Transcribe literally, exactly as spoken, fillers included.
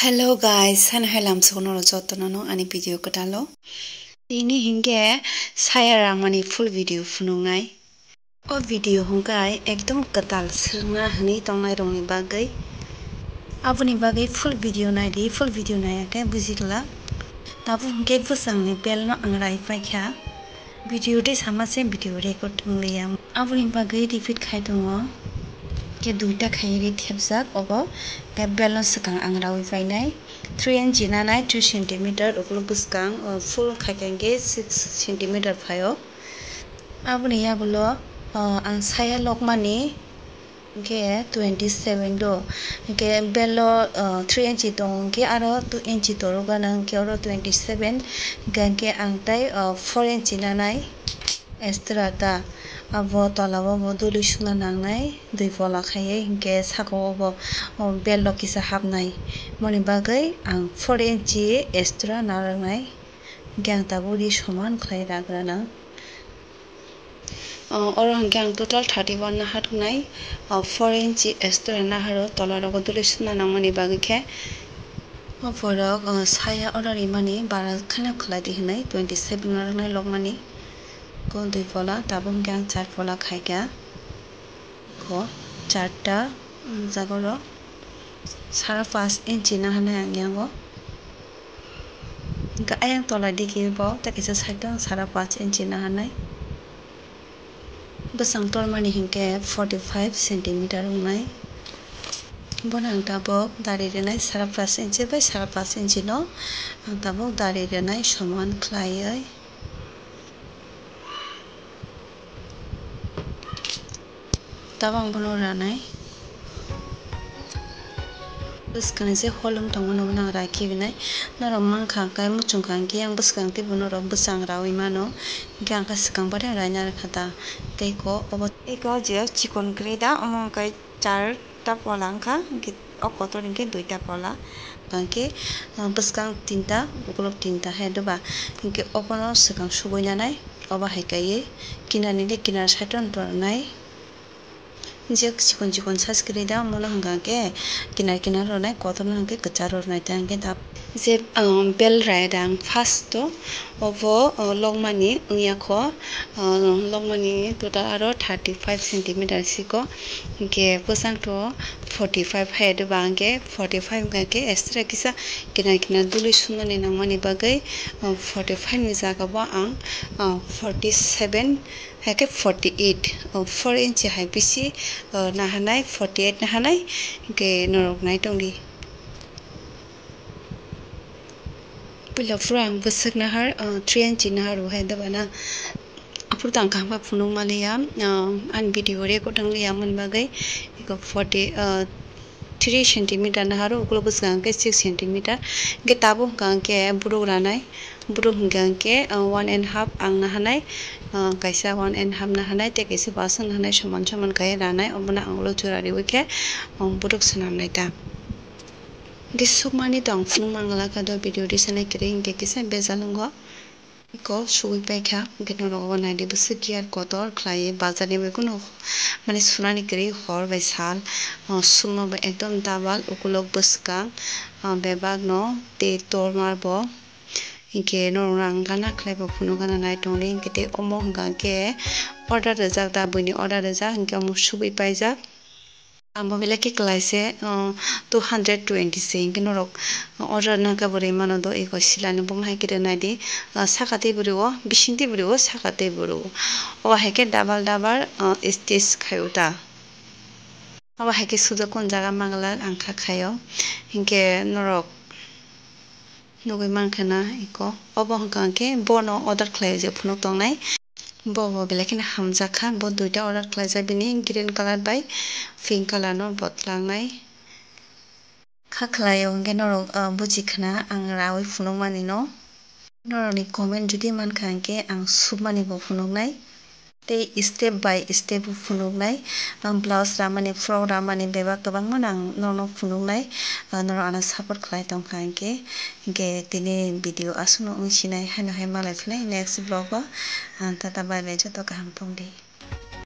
Hello guys, hano hai lamsok norok jotono no ani video kwtalo. Tini hinkhe saya rangmani full video phunuknai. O video hwnkhe ekdom kwtal swrwngna hwnwi tongnai rokni bagwi. Aboni bagwi full video naidi, full video naiya khe buji glak. Tabuk hinkhe bwsangni belt no ang rai paikha. Video tei sama se video record wngliya. Aboni bagwi repeat khai tongo. Khe duita khai ri thepjak obo. Khe belt no swkang ang raui painai. Three inch nanai two centimeter ukuluk bwskang, o, full khai khe six centimeter phaio. Aboni yagulo, o, ang saya lokmani hinkhe twenty seven do. Hinkhe belt o, o, three inch tong hinkhe aro two inch torok gana hinkhe oro twenty seven. Hinkhe ang tai, o, four inch nanai extra ta. Abo tola o bo duli suna nangnai, dui pola khaiwi hinkhe saka o bo, o, belt o kisa hapnai. Moni bagwi ang four inch extra narwknai. Hinkhe ang tabuk ri soman khlai ragra nang. O, oro hinkhe ang total thirty one naharwknai, o, four inch extra naharo tola rogo duli suna nangmani bagwi khe. O borok, o, saya order rimani bara kheno khlai di hinwi twenty seven narwknai lokmani. Ko dui pola, tabuk hinkhe ang char pola khaikha. Ko charta, um, jagoro sara pash inchi naharnai ang yango. Hinkhe ayang tola digi bo tei kaisa side o ang sara pash inchi naharnai. Bwsang tormani hinkhe forty five centimeter wngnai. Bono ang tabuk dari rwnai sara pash inchi bai sara pash inchi no ang tabuk dari rwnai soman khlaiwi. Tabang bono ranai. Bwskangni je holong tongo, nobo nang rai khe binai. Norok mankha, hwnkhe muchungkha, hwnkhe yang bwskang tei bono rok bwsang raui mano. Hwnkhe ang khe swkang bathang raina rwkha ta. Tei ko obo, tei ko je chikon kwrwi da, omo hwnkhe char ta pola wngkha, hwnkhe o kotor hwnkhe duita pola. Hwnkhe, ah, bwskang tinta, ukulok tinta hai doba. Hwnkhe obono swkang subui nanai, obo hai kaiwi kinarni le kinar side o tongnai. Je chikon chikon size kwrwi da, omono hwnka khe kinar kinar rwnai, kotorno hwnkhe kwcharo rwnai, tei hwnkhe da. Je, um, belt rai da ang first o, obo, uh, lokmani wngya kho, uh, lokmani total aro thirty five centimeter siko, hwnkhe bwsang to forty five hai doba, hwnkhe forty five hwnkha khe extra kisa kinar kinar dului sumnani nangmani bagwi, uh, forty five ni jaga bo ang, uh, forty seven hai khe forty eight, o, four inch hai bisi, o, naharnai, forty eight naharnai, hwnkhe norok nai tongdi. Puila phuru ang bwswk nahar, o, three inch nahar o hai doba na. Aphuru tang kaham khe phunuk maliya, o, ani video record wngliya mani bagwi eko forty, o, three centimeter naharo, ukulok bwswk hwnkhe six centimeter. Hwnkhe tabuk hwnkha hwnkhe borok ranai, borok hwnkha hwnkhe, ah, one and half ang naharnai, ah, kaisa one and half naharnai, tei kaisa baswk naharnai, soman soman khe ranai, obono ang ulo jora riwi khe, ah, borok swnamnai ta. Hwnkhe sukmani to ang phunuk mangala kha do, video risanai kwrwi hwnkhe kisa bejal wngo. Eko sugui paikha, hwnkhe norok obo naidi bwswk care kotor khlaiwi bazarni bai kheno, mane sunani kwrwi hor bai sal, o, sukma bai ekdom double, ukulok bwskang, o, bebak no tei tormar bo, hwnkhe norok no ang gana khlai bo phunuk gana nai tongdi, hwnkhe tei omo hwnka hwnkhe order rijak da, buini order rijak, hwnkhe omo sugui paijak. Ang bo belai khe kwlai se, o, two hundred twenty se, hwnkhe norok order nangkha bo rwi mano do, eko silani bumung hai khe rwnai di, o, saka tei bwrwi o, bising tei bwrwi o, saka tei bwrwi o. Obo hai khe double double, o, stitch khai o ta. Obo hai khe sujak kunu jaga manglak ang kha khai o, hwnkhe norok. Nugui mankha na eko. Obo hwnka hwnkhe bono order khlai o je phunuk tongnai. Bo bo belai kheno hamjak kha. Bo duita order khlaijak bini green colour bai pink colour no bo twlangnai. Kha khlai o hwnkhe norok, ah, buji khna ang raui phunuk mani no. Norokni comment jodi mankha hwnkhe ang submani bo phunuknai. Tei step by step phunuknai, ang blouse ramani, frock ramani bebak kwbangma no ang norokno phunuknai, ah, norok ano support khlai tongkha hinkhe, hinkhe tini video aswkno wng sinai haino hai malai phinai next vlog o, ah, tata bye bye joto kaham tongdi.